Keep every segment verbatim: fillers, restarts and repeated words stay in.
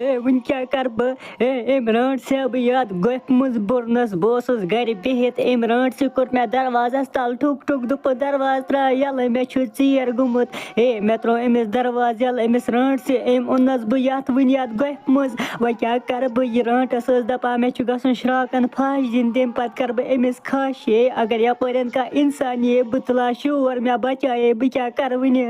A, وٕنہِ کیٛاہ کَرٕ بہٕ؟ اے، أمۍ رانٛٹسہِ ہا بہٕ یَتھ گۄپھِ منٛز بوٚرنَس۔ بہٕ اوسُس گَرِ بِہِتھ، أمۍ رانٛٹسہِ کوٚر مےٚ دروازَس تَل ٹھُک ٹھُک، دوٚپُن، "دروازٕ ترٛاو یَلہٕ، مےٚ چھُ ژیر گوٚمُت۔" اے، مےٚ ترٛوو أمِس دروازٕ یَلہٕ، أمِس رانٛٹسہِ، أمۍ اوٚننَس بہٕ یَتھ وٕنہِ یَتھ گۄپھِ منٛز۔ وۄنۍ کیٛاہ کَرٕ بہٕ؟ یہِ رانٛٹَس ٲس دَپان، "مےٚ چھُ گژھُن شرٛاکَن پھَش دِنہِ، تَمہِ پَتہٕ کَرٕ بہٕ أمِس کھَش۔ اے، اگر یَپٲرٮ۪ن کانٛہہ اِنسان یی، بہٕ تُلہٕ ہا شور، مےٚ بَچایے، بہٕ کیٛاہ کَرٕ وٕنہِ؟"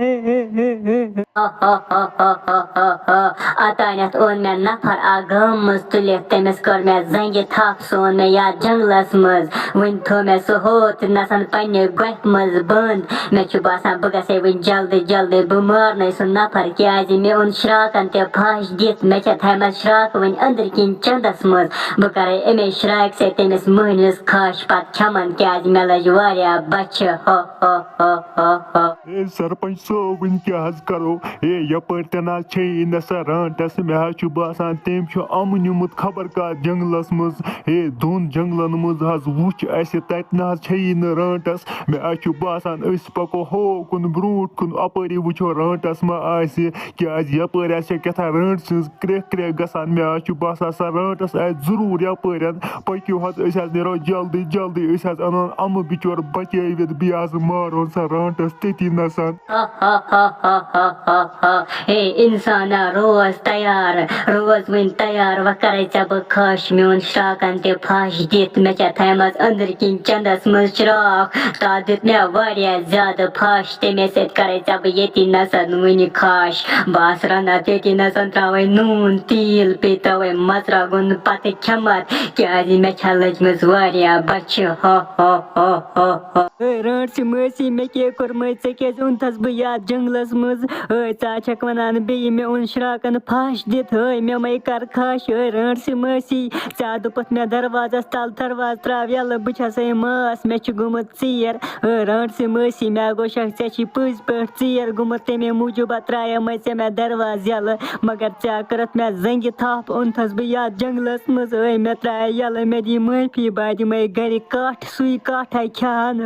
اوتانٮ۪تھ اوٚن مےٚ نفر اکھ گامہٕ منٛز تُلِتھ، تٔمِس کٔر مےٚ زنٛگہِ تھپھ، سُہ اوٚن مےٚ یتھ جنگلس منٛز۔ وُنہِ تھوٚو مےٚ سُہ ہوت نسن پننہِ گۄپھِ منٛز بنٛد۔ مےٚ چھُ باسان، بہٕ گژھٕ ہے وُنہِ جلدی جلدی، بہٕ مارنَے سُہ نفر، کیازِ مےٚ اوٚن شراکن تہِ پھش دِتھ۔ مےٚ چھےٚ تھایمژ شراکہٕ وُنہِ أنٛدرۍ کِنۍ چندس منٛز۔ بہٕ کرے اَمے شراکہِ سۭتۍ تٔمِس مٔہنِوِس کھش، پتہٕ کھٮ۪من، کیازِ مےٚ لٔج واریاہ بۄچھِ۔ ہو، ہو، ہو، ہو، ہو۔ اے سرپنچ صٲب، وٕنہِ کیٛاہ حظ کرو؟ اے، یپٲرۍ تہِ نہ حظ چھے یی نہ سۄ رانٹس۔ مےٚ حظ چھُ باسان، تٔمۍ چھُ امہٕ نیوٗمُت خبر کتھ جنگلس منٛز۔ اے، دۄن جنگلن منٛز حظ وُچھ اسہِ، تتہِ نہ حظ چھے یی نہٕ رانٹس۔ مےٚ حظ چھُ باسان، أسۍ پکو ہو کُن، برونٛٹھ کُن، اپٲری وٕچھو رانٹس ما آسہِ، کیازِ یپٲرۍ آسہِ کیٛاہ تھام رانٹس سٕنٛز کرٛیکھ کرٛیکھ گژھان۔ مےٚ حظ چھُ باسان، سۄ رانٹس آسہِ ضروٗر یپٲرۍ۔ پٔکِو حظ، أسۍ حظ نیرو جلدی جلدی، أسۍ حظ اَنون اَمہٕ بِچور بچٲوِتھ، بیٚیہِ حظ مارون سۄ رانٹس تٔتی نَسَن۔ ہے اِنسانا، روز تیار، روز وۄنۍ تیار، وۄنۍ کَرَے ژےٚ بہٕ کھَش، میون شراکَن تہِ پھَش دِتھ، مےٚ چھےٚ تھایمَژ أنٛدٕرۍ کِنۍ چَندَس منٛز چراکھ، تَتھ دیُت مےٚ واریاہ زیادٕ پھَش، تَمے سۭتۍ کَرَے ژےٚ بہٕ ییٚتی نَسَن وٕنہِ کھَش۔ بہٕ آسہٕ رَنان تٔتی نَسَن، ترٛاوَے نوٗن، تیٖل، بیٚیہِ ترٛاوَے مَرژٕوانٛگُن، پَتہٕ کھٮ۪مَتھ، کیٛازِ مےٚ چھےٚ لٔجمٕژ واریاہ بۄچھِ۔ ہا، ہا، ہا، ہا، ہا۔ ہے رانٛٹسٕے مٲسی، مےٚ کیٛاہ کوٚرمَے؟ ژےٚ کیٛازِ اوٚنتھَس بہٕ یَتھ جنٛگلَس منٛز؟ ہے، ژٕ ہا چھَکھ وَنان بیٚیہِ مےٚ اوٚن شرٛاکَن پھَش دِتھ۔ ہے، مےٚ مَے کَر کھَش۔ ہے رانٛٹسٕے مٲسی، ژےٚ ہا دوٚپُتھ مےٚ دروازَس تَل، دروازٕ ترٛاو یَلہٕ، بہٕ چھَسَے ماس، مےٚ چھُ گوٚمُت ژیر۔ ہے رانٛٹسٕے مٲسی، مےٚ ہا گوٚو شک، ژےٚ چھی پٔزۍ پٲٹھۍ ژیر گوٚمُت، تَمے موٗجوٗب ہا ترٛایے مَے ژےٚ مےٚ دروازٕ یَلہٕ۔ مگر ژےٚ کٔرٕتھ مےٚ زنٛگہِ تھپھ، اوٚنتھَس بہٕ یَتھ جنٛگلَس منٛز۔ ٲے، مےٚ ترٛایے یَلہٕ، مےٚ دِی معٲفی، بہٕ ہا دِمَے گَرِ کَٹھ، سُے کَٹھ ہا کھٮ۪ہَن۔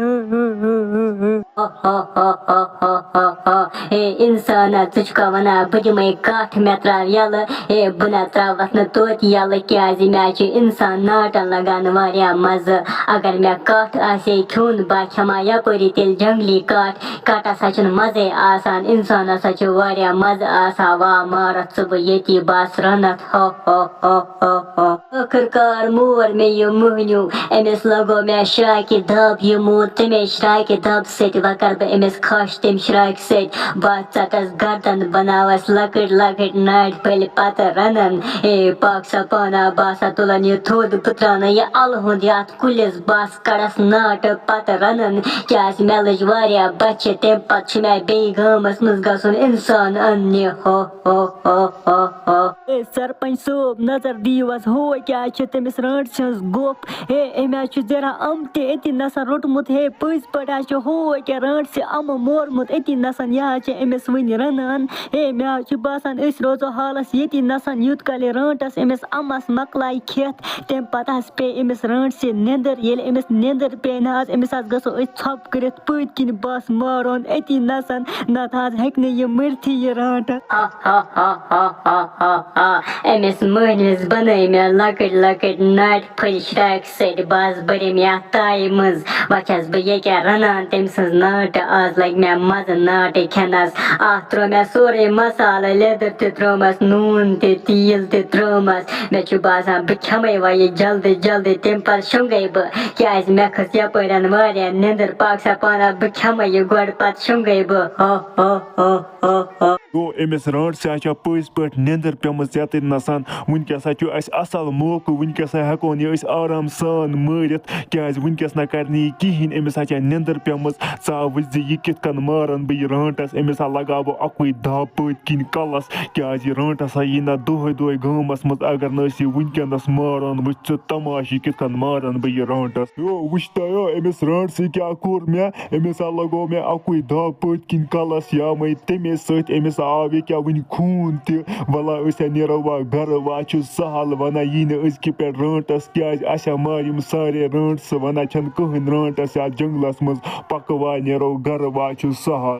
ہے اِنسانا، ژٕ چھُکھا وَنان بہٕ دِمَے کَٹھ، مےٚ ترٛاو یَلہٕ؟ ہے، بہٕ نہ ترٛاوَتھ نہٕ توتہِ یَلہٕ، کیٛازِ مےٚ حظ چھُ اِنسان ناٹَن لَگان واریاہ مَزٕ۔ اگر مےٚ کَٹھ آسہِ ہے کھیوٚن، بہٕ ہا کھٮ۪مہٕ ہا یَپٲری تیٚلہِ جنٛگلی کَٹھ۔ کَٹَس ہا چھُنہٕ مَزَے آسان، اِنسانَس ہا چھُ واریاہ مَزٕ آسان۔ وا مارَتھ ژٕ بہٕ ییٚتی، بَس رَنَتھ۔ ہو، ہو، ہو، ہو، ہو۔ ٲخٕر کار مور مےٚ یہِ مٔہنیوٗ، أمِس لَگوو مےٚ شراکہِ دَب، یہِ مور تَمے شراکہِ دَب سۭتۍ۔ وۄنۍ کَرٕ بہٕ أمِس کھَش تَمہِ شراکہِ سۭتۍ۔ بَس ژَٹَس گَردَن، بَناوَس لۄکٕٹۍ لۄکٕٹۍ ناٹہِ پھٔلۍ، پَتہٕ رَنَن۔ اے پاک سا پانا، بہٕ ہسا تُلَن یہِ تھوٚد، بہٕ ترٛاونہٕ یہِ اَلہٕ ہُنٛد یَتھ کُلِس، بَس کَڑَس ناٹہٕ، پَتہٕ رَنَن۔ کیٛازِ مےٚ لٔج واریاہ بۄچھِ، تَمہِ پَتہٕ چھُ مےٚ بیٚیہِ گامَس منٛز گژھُن اِنسان اَننہِ۔ ہو، ہو، ہو، ہو، ہو۔ اے سرپنچ صٲب، نظر دِیِو حظ، ہو کیٛاہ چھِ تٔمِس رانٛٹسہِ ہٕنٛز گۄپھ۔ ہے، أمۍ حظ چھُ زیرہ اَمہٕ تہِ أتی نَسَن روٚٹمُت۔ ہے، پٔزۍ پٲٹھۍ حظ چھُ ہو کیٛاہ رانٛٹسہِ اَمہٕ مورمُت أتی نَسَن۔ یہِ حظ چھِ أمِس وٕنہِ رَنان۔ ہے، مےٚ حظ چھُ باسان، أسۍ روزو حالَس ییٚتی نَسَن، یوٗت کالہِ رانٛٹَس أمِس اَمَس مۄکلایہِ کھٮ۪تھ۔ تَمہِ پَتہٕ حظ پیٚیہِ أمِس رانٛٹسہِ نیٚنٛدٕر۔ ییٚلہِ أمِس نیٚنٛدٕر پیٚیہِ نہ حظ، أمِس حظ گژھو أسۍ ژھۄپہٕ کٔرِتھ پٔتۍ کِنۍ، بَس مارون أتی نَسَن، نَتہٕ حظ ہیٚکہِ نہٕ یہِ مٔرتھٕے یہِ رانٛٹہٕ۔ ہا، ہا، ہا۔ أمِس مٔہنِوِس بَنٲے مےٚ لۄکٕٹۍ لۄکٕٹۍ ناٹہِ پھٔلۍ شراکہِ سۭتۍ۔ بَس بٔرِم یَتھ تایہِ منٛز۔ وۄنۍ چھَس بہٕ ییٚکیٛاہ رَنان تٔمۍ سٕنٛز ناٹہٕ۔ آز لَگہِ مےٚ مَزٕ ناٹہٕ کھٮ۪نَس۔ اَتھ ترٛوو مےٚ سورُے مصالہٕ، لیٚدٕر تہِ ترٛٲومَس، نوٗن تہِ، تیٖل تہِ ترٛٲومَس۔ مےٚ چھُ باسان، بہٕ کھٮ۪مَے وۄنۍ یہِ جلدی جلدی، تَمہِ پَتہٕ شۄنٛگَے بہٕ، کیٛازِ مےٚ کھٔژ یَپٲرٮ۪ن واریاہ نیٚنٛدٕر۔ پاک سا پانہ، بہٕ کھٮ۪مَے یہِ گۄڈٕ، پَتہٕ شۄنٛگَے بہٕ۔ ہو، ہو، ہو، ہو، ہو۔ گوٚو، أمِس رانٛٹسہِ ہا چھےٚ پٔزۍ پٲٹھۍ نیٚنٛدٕر پیٚمٕژ یَتٮ۪تھ نَسَن۔ وٕنکیٚس ہا چھُ اَسہِ اَصٕل موقعہٕ، وٕنکیٚس ہا ہٮ۪کون یہِ أسۍ آرام سان مٲرِتھ، کیٛازِ وٕنکیٚس نہ کَرِ نہٕ یہِ کِہیٖنۍ، أمِس ہا چھےٚ نیٚنٛدٕر پیٚمٕژ۔ ژٕ ہا وٕچھ زِ یہِ کِتھ کٔنۍ مارَن بہٕ یہِ رانٛٹَس، أمِس ہا لَگاو بہٕ اَکُے دَب پٔتۍ کِنۍ کَلَس، کیٛازِ یہِ رانٛٹَس ہا یی نہ دۄہَے دۄہَے گامَس منٛز، اگر نہٕ أسۍ یہِ وٕنکیٚنَس مارون۔ وٕچھ ژٕ تماشہٕ، یہِ کِتھ کٔنۍ مارَن بہٕ یہِ رانٛٹَس۔ یو، وٕچھ تَیو، أمِس رانٛٹسہِ کیٛاہ کوٚر مےٚ؟ أمِس ہا لَگوو مےٚ اَکُے دَب پٔتۍ کِنۍ کَلَس، یا مَے تَمے سۭتۍ أمِس آو ییٚکیٛاہ وٕنہِ خوٗن تہِ۔ وَلہ، أسۍ ہا نیرو وۄنۍ گَرٕ، وۄنۍ چھُ سہل، وَنان یی نہٕ أزکہِ پٮ۪ٹھ رانٛٹَس، کیٛازِ اَسہِ ہا مارِ یِم سارے رانٛٹسہٕ، وَنان چھَنہٕ کٕہٕنۍ رانٛٹَس یَتھ جنٛگلَس منٛز، پَکہٕ وۄنۍ نیرو گَرٕ، وۄنۍ چھُ سہل۔